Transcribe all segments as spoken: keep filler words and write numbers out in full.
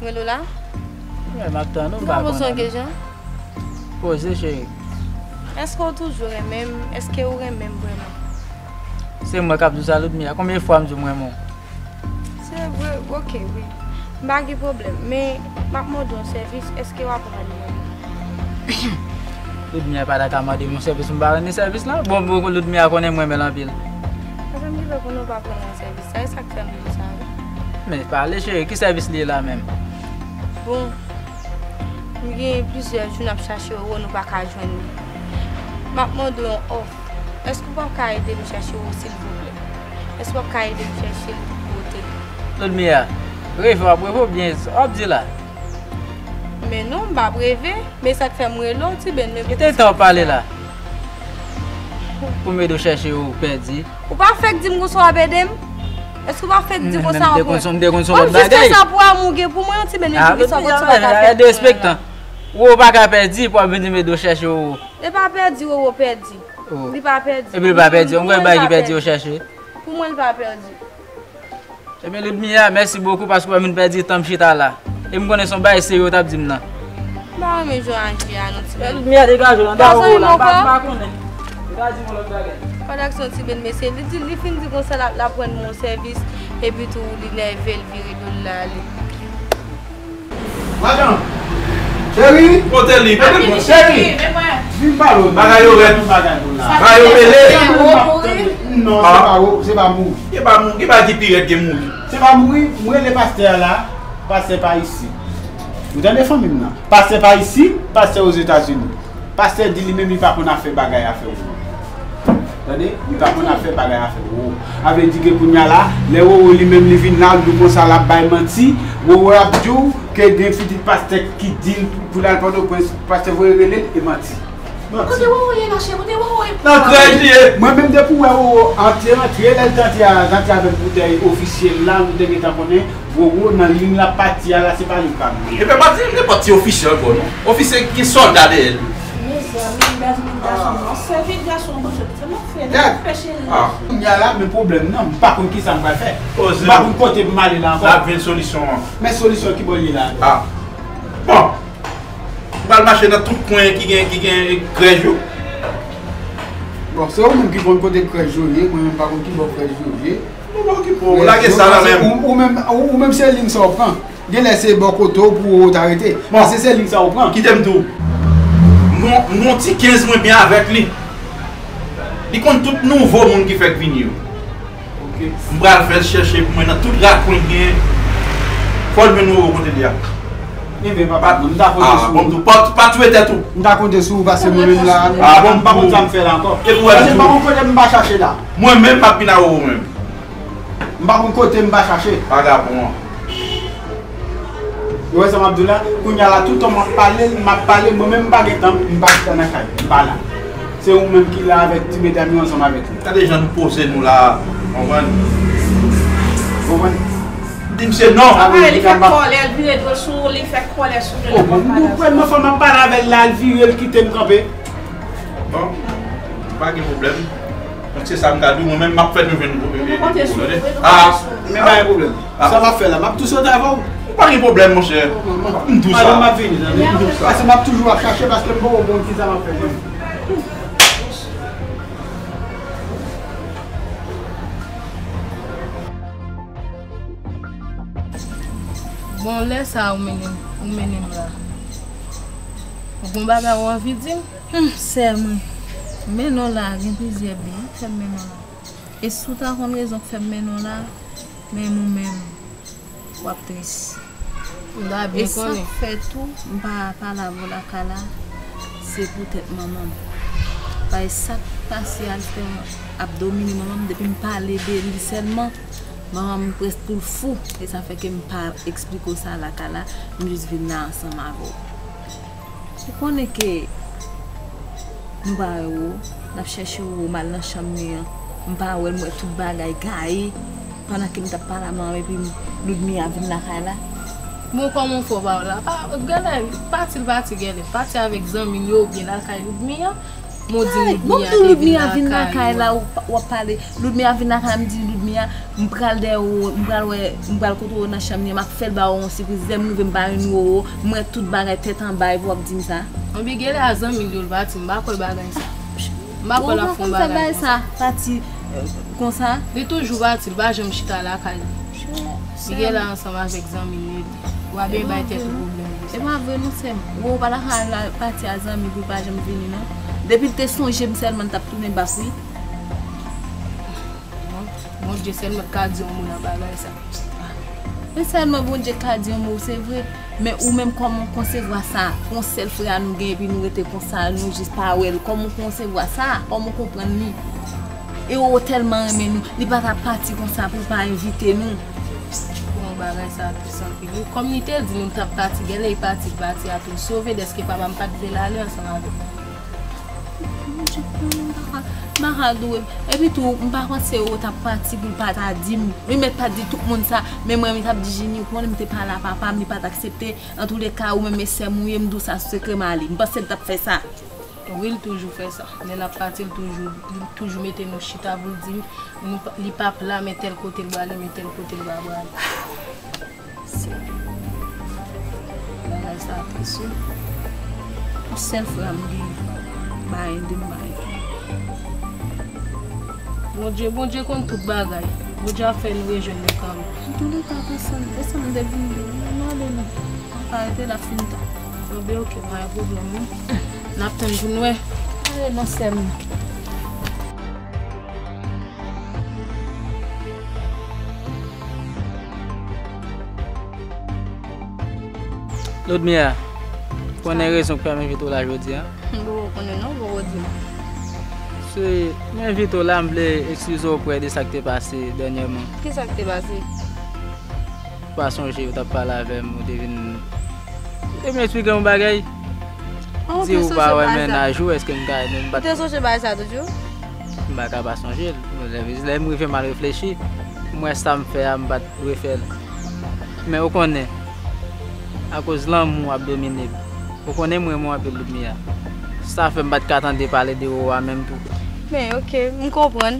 Relo la? Wi, m ap tann ou, m pa konn. Ou pa poze yon kesyon? Poze, cheri. Èske w toujou renmen m? Èske ou renmen m vrèman? Se mwen k ap di w sa, Ludmilla. Konbyen fwa m di w m renmen w? Se vre, oke, wi. M pa gen pwoblèm, men m ap mande w yon sèvis, èske w ap rann mwen li? Ludmilla pa ta ka mande m yon sèvis, m pa rann li sèvis la? Bon, bon, Ludmilla konnen m renmen l anpil. Paske m gentan konnen w p ap rann mwen sèvis. Sa e sa k fè m di w sa, wi. Men pale, cheri, ki sèvis li ye la menm? Bon, m gen plizyè jou n ap chache Roro, nou pa ka jwenn li. M ap mande w yon òf. Èske w p ap ka ede m chèche Roro, silvouplè? Èske w p ap ka ede m chèche l tout kote? Ludmilla, reve w ap reve oubyen w ap di la? Men non, m p ap reve, men sa k fè m rele w, Ti Ben, men poukisa? Kite tan w pale la. Pou m ede w chèche Roro pèdi. Ou pa fèk di m konsa w ap ede m? Èske ou pa fèk di konsa ankò? M te konn se yon lòt bagay. Kòm si se sa pou amou gen pou mwen, yon ti bènn yon ti kisa konsa w pa ka fè. Derespektan. Roro pa ka pèdi, pou ap vin di m ede w chèche Roro. Li pa pèdi, Roro pèdi. Li pa pèdi. Epi li pa pèdi. Yon bagay ki pèdi yo chèche. Pou mwen, li pa pèdi. Ebyen, Ludmilla, mèsi bokou paske w pa vin pèdi tan m chita la. E m konnen se yon bagay serye w t ap di m nan. M pa renmen jan w aji a non, Ti Ben. Ludmilla, degaje w nan dèyè w la, m pa konnen. Degaje w lòt bagay. Pandan aksyon Ti Ben, mesye, li di, li fin di konsa l ap, l ap rann mwen yon sèvis, epi tou li nève, l vire do l, l ale. Madan, cheri. Kote li? Cheri, vin pale w. Bagay yo rèd. Bagay yo mele. Non, se pa ou, se pa mouri. Ki pa mouri, ki pa ki pi rèd ke mouri. Se pa mouri, m rele pastè a la, pastè pa isit. Ou tande fanmi m nan? Pastè pa isit, pastè Ozetazini. Pastè di li menm li pa konn afè bagay afè Roro. Tande? Li pa konn afè bagay afè Roro. A vle di ke kounye a la, lè Roro li menm li vin la, l di w konsa l ap bay manti, Roro ap di w ke gen pitit pastè ki di l pou l al Pòtoprens, pastè voye rele l, e manti. Kote Roro ye la, cheri? Kote Roro ye? Nan krèj li ye. Mwen menm depi w wè Roro antre, antre, lè l t antre a, l antre avèk boutèy ofisyèl la, nou te gentan konnen Roro nan liy l ap pati a la, se pa li k ap goumen. Epi pa di nenpòt ti ofisye ankò non. Ofisye ki gen sòlda dèyè l. Mezanmi, gad moun gason nan. Sèvi gason manje, se mwen k fè l, m ap fè cheri. Kounye a la, men pwoblèm nan, m pa konn kisa m pral fè. M pa konn kote pou m ale la ankò. N ap jwenn solisyon an. Men solisyon ki bò l ye la? Bon. M pral mache nan tout kwen ki gen, ki gen krèj yo. Bon, se ou menm ki konn kote krèj yo ye, mwen menm m pa konn ki bò krèj yo ye. Bon, pa okipe w, lage sa la menm. Ou, ou menm, ou, ou menm se liy sa w pran. Genlè se bò kote w pou ou ta rete. Bon. Paske se liy sa w pran. Kite m di w. Yon, yon ti kenz mwen byen avèk li. Li konn tout nouvo moun ki fèk vini yo. Ok. M pral fè l chèche pou mwen nan tout rakwen k genyen. Fò l jwenn Roro kote l ye a. Enben, papa, m ta konte sou ou. Bon, pa, pa touye tèt ou. M ta konte sou ou, paske mwen menm la, m pa konn sa m fè la ankò. Paske m pa konn kote m pa chache la. Mwen menm, m ap vin a Roro menm. M pa konn kote m pa chache. Vagabon an. Ou wè sa m ap di w la? Kounye a la, toutan m ap pale, m ap pale, mwen menm m pa gen tan, m pa chita nan kay, m pa la. Se ou menm ki la avèk ti medam yo ansanm avèk li. Gade jan nou poze nou la, konprann? Konprann? Di misye non. Apre li fè kòlè, l vire do l sou ou, li fè kòlè sou ou. Oh, bon, m konprann, men fò m ap pale avè l la, l vire, l kite m kanpe. Bon, pa gen pwoblèm. Donk se sa m ka di w, mwen menm m ap fè nou jwenn. Mwen konte sou ou, mwen konte sou ou. Ah, men pa gen pwoblèm. Sa m ap fè la, m ap tou sot avè w. Pa gen pwoblèm, monchè. M di w sa. Alò, m ap vini, tande. M di w sa. Paske m ap toujou ap chache, paske m poko konn kisa m ap fè menm. Bon, lè sa a ou mennen, ou mennen m la. Ou gon bagay ou anvi di m? Humm, sè mwen, men non la, gen plizyè byen fè m men non la. E si w ta konn rezon k fè m men non la, menm ou menm, w ap tris. M ta byen konnen. E sa k fè tou, m pa pale avè w lakay la, se poutèt manman m. Paske sa k pase a, l fè m ap domine manman m, depi m pale de li sèlman, manman m prèske pou l fou. E sa fè ke m pa eksplike w sa lakay la, m jis vin la ansanm avè w. Ou konnen ke nou pa wè Roro, n ap chèche Roro, m al nan chanm li an, m pa wè l, m wè tout bagay gaye, pandan ke m t ap pale a manman m epi Ludmilla vin lakay la. Bon, kòman w fè w pa wè l la? Ah, genlè, pati l pati genlè, pati avèk zanmi l yo oubyen l al kay Ludmilla, men w di Ludmilla te vin lakay ou. Bon, m di Ludmilla vin lakay la, w ap pale, Ludmilla vin lakay la, m di Ludmilla M pral dèyè Roro, m pral wè, m pral kote Roro nan chanm li an, m ap fè l ba Roro yon sipriz. Lè m rive m pa jwenn Roro, m wè tout bagay tèt anba, epi w ap di m sa. Anben, genlè a zanmi l yo l pati, m pa kwè bagay sa. M pa kwè l ap fè yon bagay konsa. Pati konsa. Li toujou pati, li pa janm chita lakay li. Li genlè ansanm avèk zanmi l yo. W ap bay tèt ou pwoblèm konsa. E pa vre non, sè m. Roro pa ta ka pati a zanmi pou l pa janm vini non. Depi l te sonje m sèlman, l t ap tounen bak wi. Bondye sèlman k ka di yon mo nan bagay sa. Men sèlman Bondye ka di yon mo, se vre. Men ou menm, kòman w konsevwa sa? Yon sèl frè a nou gen, epi nou rete konsa, nou jis pa wè l. Kòman w konsevwa sa? Kòman w konprann li? E Roro tèlman renmen nou, li pa t ap pati konsa pou l pa envite nou. Bon, bagay sa tris anpil wi. Kòm li te di nou l t ap pati, genlè li pati, li pati a tou sove, dèske papa m pa t vle l ale ansanm avèk nou. Bondye konnen, m pa ka, m pa ka dwe. Epi tou, m pa panse Roro t ap pati pou l pa ta di m. Li mèt pa t di tout moun sa, men mwen, li t ap di Jini, ou konnen m te pale a papa m, li pa t aksepte. Antouleka, ou menm e sè m ou ye, m di w sa sou sekrè m ale. M panse l t ap fè sa. Wi, l toujou fè sa. Lè l ap pati, l toujou, li toujou mete nou chita pou l di nou pa, li p ap la, men tèl kote l prale, men tèl kote l pa prale. Bagay sa tris wi. Yon sèl frè m gen, pa ede m, pa ede m. Bondye, Bondye konn tout bagay. Bondye ap fè nou rejwenn nou kanmenm. Antouleka, pèsonn, pèsonn m te vin di nou, nou ale nou. Papa rete la fin tan. Anben, oke, pa gen pwoblèm non. N ap tann pou n wè. Ale non, sè m. Ludmilla, konnen rezon k fè m envite w la jodi a? M poko konnen non, poko di m. Se, m envite w la, m vle eskize w oprè de sa k te pase dènyèman. Kisa k te pase? Ou pa sonje, ou t ap pale avè m, ou te vin, ou te vin eksplike m yon bagay. Di ou pa wè mennaj ou, èske m ka, m pa t. Ou te sonje bagay sa tou, Djou? M pa ka pa sonje l. Lè, lè m rive m al reflechi, m wè sa m fè a, m pa t dwe fè l. Men ou konnen, akoz lanmou ap domine m. Ou konnen m renmen w anpil, Ludmilla. Sa fè m pa t ka tande pale de Roro a menm tou. Men, oke, m konprann.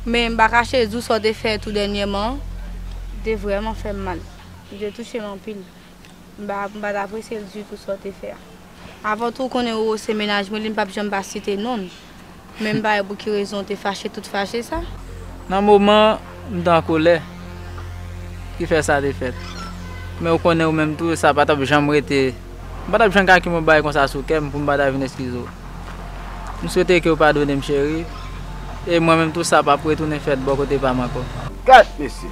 Men m pa kache di w sa w te fè tou dènyèman an te vrèman fè m mal. Li te touche m anpil. M pa, m pa t apresye l ditou sa w te fè a. Avan tou, ou konnen Roro se mennaj mwen, li m p ap janm pa site non l. Men m pa wè pou ki rezon w te fache, tout fache sa. Nan moman, m te an kolè, ki fè sa te fèt. Men ou konnen ou menm tou, sa pa t ap janm rete, m pa t ap janm ka kenbe yon bagay konsa sou kè m pou m pa ta vin eskize w. M swete ke w padone m, cheri. E mwen menm tou, sa p ap retounen fèt bò kote pa m ankò. Gad, mesye!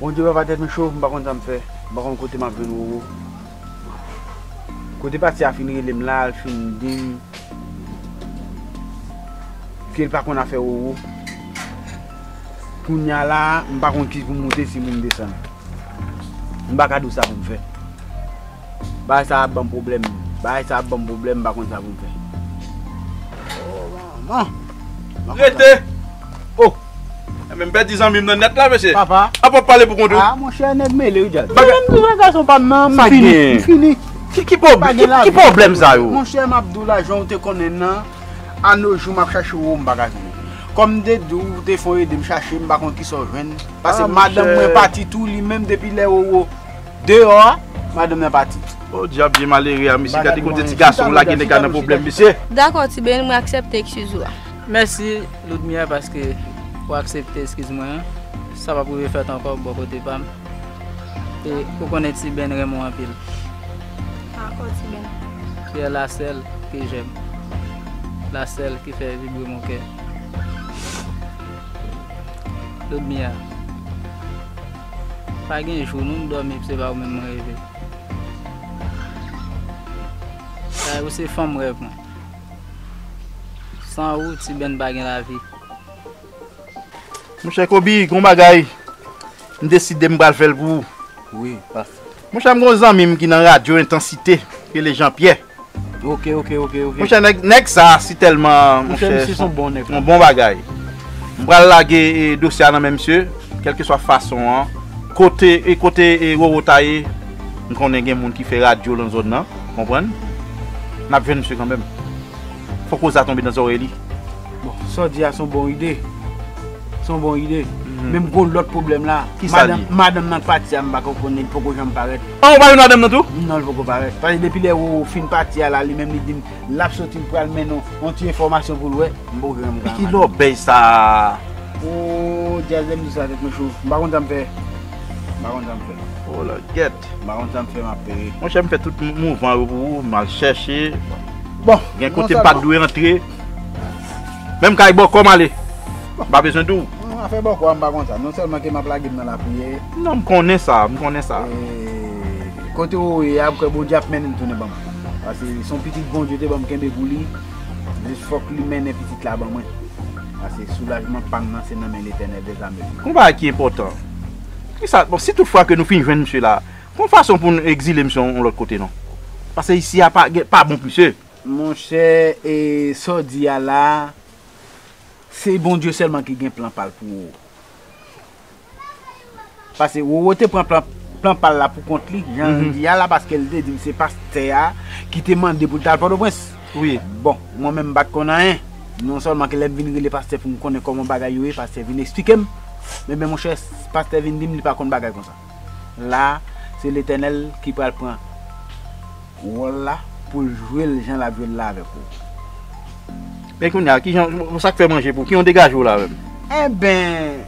Bondye papa tèt m cho, m pa konn sa m fè. M pa konn kote m ap jwenn Roro. Kote pati a fin rele m la, l fin di m ke l pa konn afè Roro. Kounye a la, m pa konn ki pou m moute, si pou m desann. M pa ka di w sa pou m fè. Bagay sa ap ban m pwoblèm. Bagay sa ap ban m pwoblèm, m pa konn sa pou m fè. Oh, manman. Rete! Oh! Enben, m pèdi zanmi m nan nèt la, mesye. Papa. Apa w pale pou kont ou? Ah, monchè, nèg mele, wi, djaz. Bagay. Mwen menm tou, nan gason pa m nan, m fini, m fini. Ki, ki pwob-, ki, ki pwoblèm sa yo? Monchè, m ap di w la, jan w te konnen nan, a no jou, m ap chache Roro, m pa ka jwenn li. Kòm m te di w, ou te fon ede m chache, m pa konn kisa w jwenn. Paske madanm mwen pati tou, li menm, depi lè Roro deyò a, madanm nan pati. O dyab, vye malere a, mesye, gade kote ti gason lage nèg la nan pwoblèm, mesye. Dakò, Ti Ben, mwen aksepte eskiz ou a. Mèsi, Ludmilla, paske ou aksepte eskiz mwen an. Sa p ap rive fèt ankò bò kote pa m. E ou konnen Ti Ben renmen w anpil. Dakò, Ti Ben. Tu es la seule que j'aime. La seule qui fait vibrer mon cœur. Ludmilla, pa gen jou non m dòmi, se pa ou menm mwen reve. Sa ou se fanm rèv mwen. San ou, Ti Ben pa gen lavi. Monchè Kobe, gon bagay m deside m pral fè l pou ou. Wi, pastè. Monchè, m gon zanmi m ki nan radyo Entansite, ki rele Jean Pierre. Ok, ok, ok, ok. Monchè, nèg, nèg sa, si tèlman, monchè, misye se yon bon nèg, yon bon bagay. M pral lage, e, dosye a nan men misye, kèlkeswa fason an. Kote, e, kote, e, Roro ta ye, m konnen gen moun ki fè radyo nan zòn nan, konprann? N ap jwenn misye kanmenm. Fòk koze a tonbe nan zòrèy li. Bon, sa w di a se yon bon ide. Se yon bon ide. Men m gen yon lòt pwoblèm la. Ki sa li ye? Madanm nan k pati a, m pa ko konnen, li poko janm parèt. An, ou pa jwenn madanm nan tou? Non, li poko parèt. Paske depi lè Roro fin pati a la, li menm li di m l ap soti, l pral mennen yon ti enfòmasyon pou l wè. M poko janm ka. Ki lòbèy sa a? O, Djaz, lè m di w sa, tèt mwen cho. M pa konn sa m fè. M pa konn sa m fè. O lòt, gèt. M pa konn sa m fè, m ap peye. Monchè, m fè tout mou-, mouvman yo pou ou, m al chèche. Bon, gen kote m pa t dwe antre. Menm kay bòkò m ale. M pa bezwen di w. Non, afè bòkò a, m pa konn sa. Non sèlman ke m ap lage m nan lapriyè. Non, m konnen sa, m konnen sa. E, kote ou ye a, m kwè Bondye ap mennen l tounen ban m. Paske se yon pitit Bondye te ban m kenbe pou li. Jis fòk li mennen pitit la ban mwen. Paske soulajman pa m nan se nan men Letènèl dèzame. Yon bagay ki enpòtan. Kisa, bon, si tout fwa ke nou fin jwenn misye la, gon fason pou n egzile misye yon lòt kote non. Paske isi a pa, pa bon pou misye. Monchè, e sa w di a la, se Bondye sèlman ki gen plan pa l pou Roro. Paske Roro te pran plan, plan pa l la pou kont li, jan l di a la, paske l te di m se pastè a ki te mande pou l t al Pòtoprens. Wi. Bon, mwen menm m pa t konn anyen. Non sèlman ke lè m vin rele pastè pou m konnen kòman bagay yo ye, pastè vin eksplike m. Men, men monchè, pastè vin di m li pa konn bagay konsa. La, se Letènèl ki pral pran wòl la pou l jwe l jan l ap jwe l la avèk ou. Men kounye a, kijan, sa k fè manje pou ou? Ki yon degaje w la menm? Enben,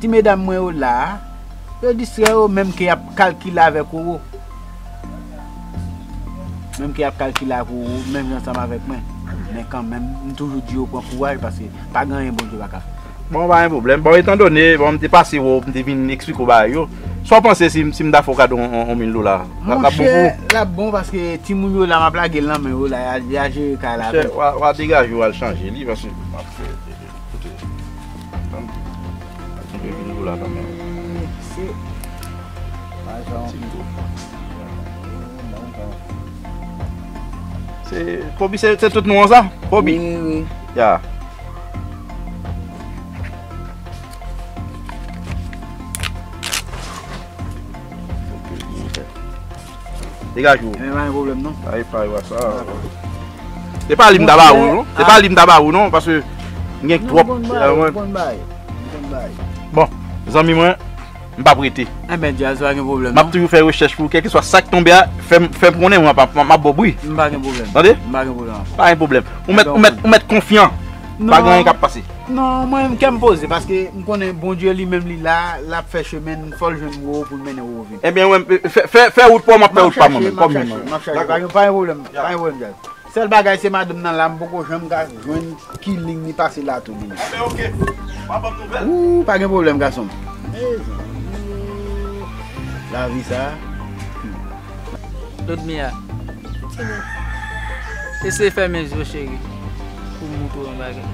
ti medam mwen yo la, yo distrè yo, menm ke y ap kalkile avèk ou. Menm ke y ap kalkile avèk ou, menm jan ansanm avèk mwen. Men kanmenm, m toujou di yo pran kouraj, paske pa gen anyen Bondye pa ka fè. Bon, pa gen pwoblèm. Bon, etandone, bon, m te pase wè w, m te vin eksplike w bagay yo. Sa w panse si, si m ta fè w kado yon, yon, yon mil dola? L ap, l ap bon pou ou? Monchè, l ap bon paske timoun yo la, m ap lage l nan men yo la, y a, y a jere kay la avè m. Monchè, w a, w a degaje w al chanje li, paske m ap fè, koute, tann, al kenbe mil dola kanmenm. Se, lajan. Ti tou. Se Kobi, se, se tout non an sa? Kobi? Wi, wi. Ya. Degaje w. Men pa gen pwoblèm non. Ay, pa yo sa. Se pa li m ta ba ou non. Se pa li m ta ba ou non, paske m gen twòp. Non, m konn bay, m konn bay. M konn bay. Bon, zanmi mwen, m p ap rete. Enben, Djaz, pa gen pwoblèm non. M ap toujou fè rechèch pou ou, kèlkeswa sa k tonbe a, fè m, fè m konnen, mwen, m ap, m ap ba w bri. M pa gen pwoblèm. Tande? M pa gen pwoblèm. Pa gen pwoblèm. Ou mèt, ou mèt, ou mèt konfyan. Pa gen anyen k ap pase. Non, mwen, kè m poze, paske m konnen Bondye li menm li la, l ap fè chemen, fò l jwenn Roro pou l mennen Roro vini. Ebyen, wè, fè, fè, fè wout pa w, m ap fè wout pa mwen menm, kòm youn nan. M ap chache, m ap chache. Pa gen, pa gen pwoblèm, pa gen pwoblem, Djaz. Sèl bagay se madanm nan la, m poko janm ka jwenn ki liy li pase la tou li menm. Enben, oke. W a ban m nouvèl. Ooh, pa gen pwoblèm, gason m. Mezanmi. Lavi sa. Ludmilla. Eseye fèmen je w, cheri, pou m montre w yon bagay.